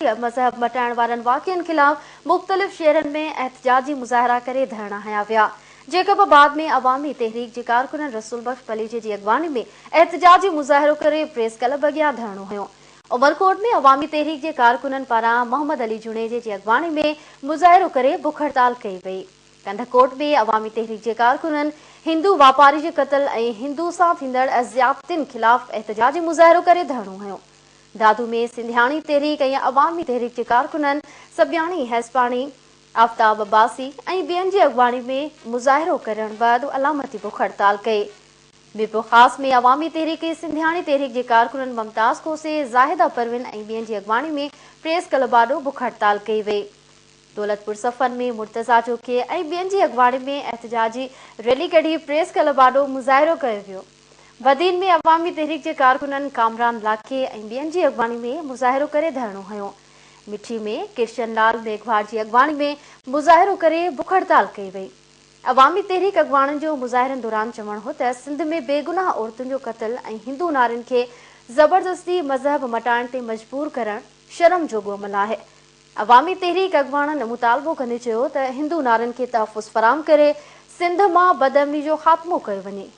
مذهب مٽائڻ وارن واقعن خلاف مختلف شهرن ۾ احتجاجي مظاهرا ڪري ڌرڻا هنيا ويا. جيڪب آباد ۾ عوامي تحريڪ جي ڪارڪنن رسول بخش پليجي جي اڳواڻي ۾ احتجاجي مظاهرو ڪري پريس ڪلب اڳيان ڌرڻو هنيو. عمرڪوٽ ۾ عوامي تحريڪ جي ڪارڪنن پاران محمد علي جوڻيجي جي اڳواڻي ۾ مظاهرو ڪري بک هڙتال ڪئي وئي. ڪنڌڪوٽ ۾ عوامي تحريڪ جي ڪارڪنن هندو واپاري جي قتل ۽ هندو سان ٿيندڙ زيادتين خلاف احتجاجي مظاهرو ڪري ڌرڻو هنيو. دادو ۾ سنڌياڻي تحريڪ ۽ عوامي تحريڪ جي ڪارڪنن سبياڻي هيسباڻي، آفتاب عباسي ۽ ٻين جي اڳواڻي ۾ مظاهرو ڪرڻ بعد علامتي بک هڙتال ڪئي. ميرپورخاص ۾ عوامي تحريڪ ۽ سنڌياڻي تحريڪ جي ڪارڪنن ممتاز کوسي، زاهده پروين ۽ ٻين جي اڳواڻي ۾ پريس ڪلب آڏو بک هڙتال ڪئي وئي. دولتپور صفن ۾ مرتضيٰ جوکيي ۽ ٻين جي اڳواڻي ۾ احتجاجي ريلي ڪڍي پريس ڪلب آڏو مظاهرو ڪيو ويو. بدين ۾ عوامي تحريڪ جي ڪارڪنن ڪامران لاکي ۽ ٻين جي اڳواڻي ۾ مظاهرو ڪري ڌرڻو هنيو. مٺي ۾ ڪرشن لال ميگهواڙ جي اڳواڻي ۾ مظاهرو ڪري بک هڙتال ڪئي وئي. عوامي تحريڪ اڳواڻن جو مظاهرن دوران چوڻ هو ته سنڌ ۾ بيگناهه عورتن جو قتل ۽ هندو نارين کي زبردستي مذهب مٽائڻ تي مجبور ڪرڻ شرم جوڳو عمل آهي. عوامي تحريڪ اڳواڻن مطالبو ڪندي چيو ته هندو نارين کي تحفظ فراهم ڪري سنڌ مان بدامني جو خاتمو ڪيو وڃي.